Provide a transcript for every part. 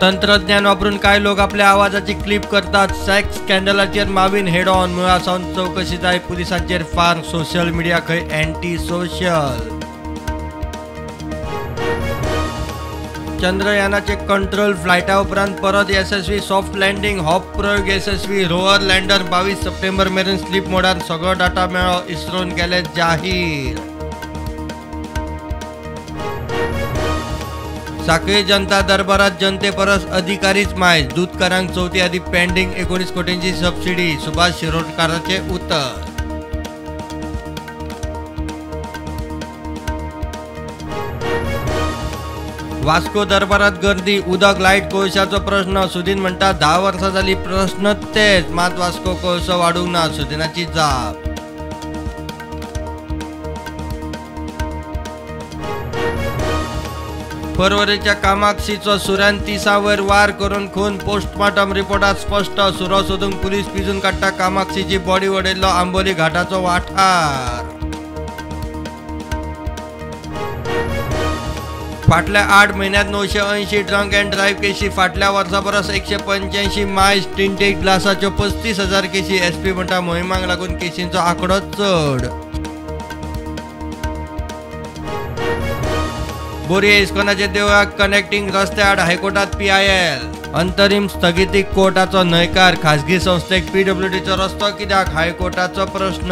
तंत्रज्ञान वापरून कांय लोक आपल्या आवाजाची क्लिप करतात. सेक्स स्कॅन्डलाचेर माविन हेड ऑन, मुळा सावन चवकशी जाय, पुलिसांचेर फार. सोशल मिडिया खंय अँटी सोशल. चंद्रयानाचे कंट्रोल फ्लायटा उपरांत परत येसस्वी सॉफ्ट लँडिंग. हो प्रयोग येसस्वी. रोवर लँडर 22 सप्टेंबर मेरेन स्लीप मोडार सगळो डाटा मेळ्ळो, इस्रोन केले जाहीर. साखळी जनता दरबारात जनते परस अधिकारीच मायज. दूधकारांक चवथी आदी पेंडिंग 19 कोटींची सबसिडी, सुभाष शिरोडकाराचे उतर. वास्को दरबारात गर्दी, उदक लायट कोळशाचो प्रश्न. सुदीन म्हणटा 10 वर्सां जाली प्रश्न तेच, मात वास्को कोळसो वाडूंक ना, सुदिनाची जाप. परवरेच्या कामाक्षीचो सुऱ्यान 30 वयर वार करून खून, पोस्टमार्टम रिपोर्टात स्पश्ट. सुरो सोदूंक पुलीस पिजून काडटा कामाक्षीची बॉडी वडयल्लो आंबोली घाटाचो वाठार. फाटल्या 8 म्हयन्यांत 980 ड्रंक अँड ड्रायव्ह केशी, फाटल्या वर्सा परस 185 मायज. टिंटेड ग्लासाच्यो 35,000 केशी. एसपी म्हणटा मोहिमांक लागून केशींचो आंकडो चड. बोरये इस्कॉनाच्या देवळाक कनेक्टिंग रस्त्या आड हायकोर्टात PIL. अंतरिम स्थगितीक कोर्टाचो न्हयकार. खाजगी संस्थेक PWDचो रस्तो कित्याक, हायकोर्टाचो प्रश्न.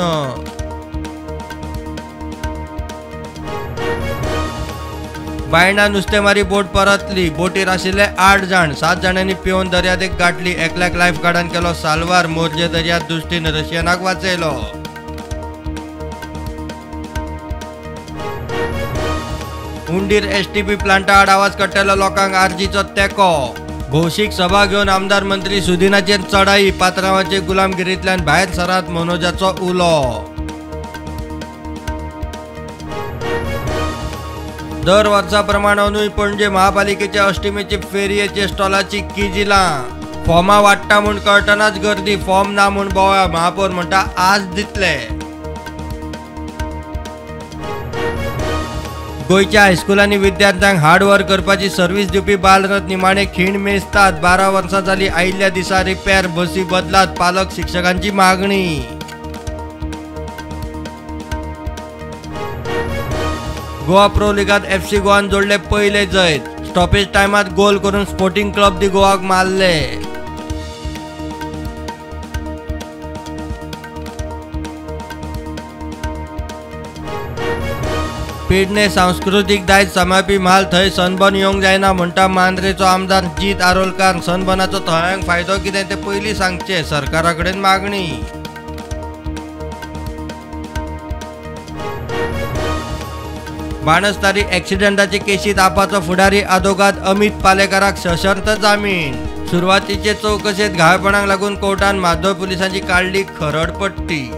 बायणा नुस्तेमारी बोट परतली. बोटीर आशिल्ले 8 जाण, 7 जाणांनी पिवन दर्यादेग गाठली. एकल्याक लायफ गार्डान केलो साल्वार. मोरजे दर्यात दृश्टीन रशियनाक वाचयलो. उंडीर STP प्लांटा आड आवाज काडटल्या लोकांक आरजीचो तेंको. भौशीक सभा घेवन आमदार मंत्री सुदिनाचेर चढाई. पात्रांवाचे गुलामगिरींतल्यान भायर सरात, मनोजाचो उलो. दर वर्सा प्रमाण अंदूय पणजे महापालिकेच्या अष्टमीचे फेरयेचे स्टॉलाची किजिलां. फॉर्मां वाडटा म्हूण कळटनाच गर्दी, फॉर्म ना म्हूण बोवाळ. महापौर म्हणटा आज दितले. गोंयच्या हायस्कुलांनी विद्यार्थ्यांक हार्ड वर्क करपाची सर्वीस दिवपी बालरथ निमाणे खीण मेजतात. 12 वर्सां जाली आयिल्ल्या दिसा रिपेर, बसी बदलात, पालक शिक्षकांची मागणी. गोवा प्रो लिगात FC गोवान जोडले पयले जैत. स्टॉपेज टायमात गोल करून स्पोर्टिंग क्लब दी गोवाक मारले. पेडणे सांस्कृतीक दायज सांबाळपी म्हाल थंय सनबर्न येवंक जायना म्हणटा मांद्रेचो आमदार जीत आरोलकार. सनबर्नाचो थळाव्यांक फायदो कितें तें पयलीं सांगचें, सरकारा कडेन मागणी. बाणस्तारी एक्सिडेंटाचे केशीत आपाचो फुडारी आदोगाद अमित पालेकाराक सशर्त जामीन. सुरवातीचे चवकशेंत घाळपणाक लागून कोर्टान म्हादय पुलिसांची काडली खरडपट्टी.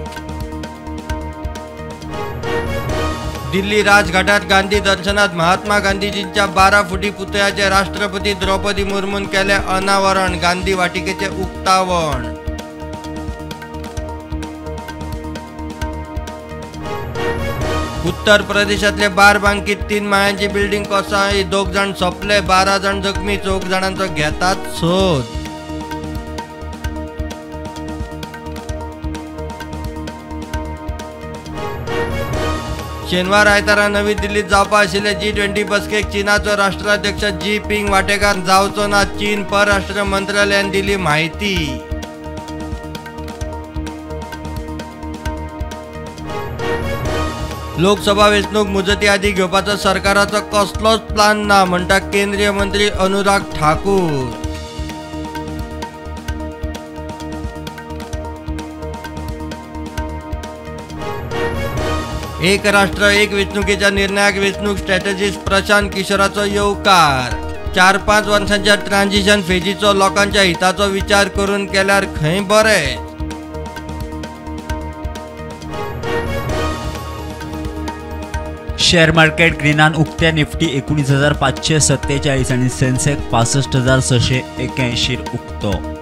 दिल्ली राजघाटात गांधी दर्शनात महात्मा गांधीजींच्या 12 फुटी पुतळ्याचे राष्ट्रपती द्रौपदी मुर्मून केले अनावरण. गांधी वाटिकेचे उक्तावण. उत्तर प्रदेशातले बारबांकीत 3 माळ्यांची बिल्डिंग कोसळ्ळी. 2 जाण सोंपले, 12 जाण जखमी, 4 जाणांचो घेतात सोद. शेनवार आयतारा नवी दिल्लीत जावपा आशिल्ले G20 बसकेक चीनाचो राष्ट्राध्यक्ष जी पिंग वाटेकार जावचो ना, चीन परराष्ट्र मंत्रालयान दिली म्हायती. लोकसभा वेंचणूक मुजती आदी घेवपाचो सरकाराचो कसलोच प्लान ना, म्हणटा केंद्रीय मंत्री अनुराग ठाकूर. एक राष्ट्र एक वेंचणुकेच्या निर्णयाक वेंचणूक स्ट्रॅटेजिस्ट प्रशांत किशोराचो येवकार. 4-5 वर्सांच्या ट्रान्झिशन फेजीचो लोकांच्या हिताचो विचार करून केल्यार खंय बरें. शेअर मार्केट ग्रीनान उक्त्या निफ्टी 19,547 आणि सेन्सेक्स 65,681 उक्तो.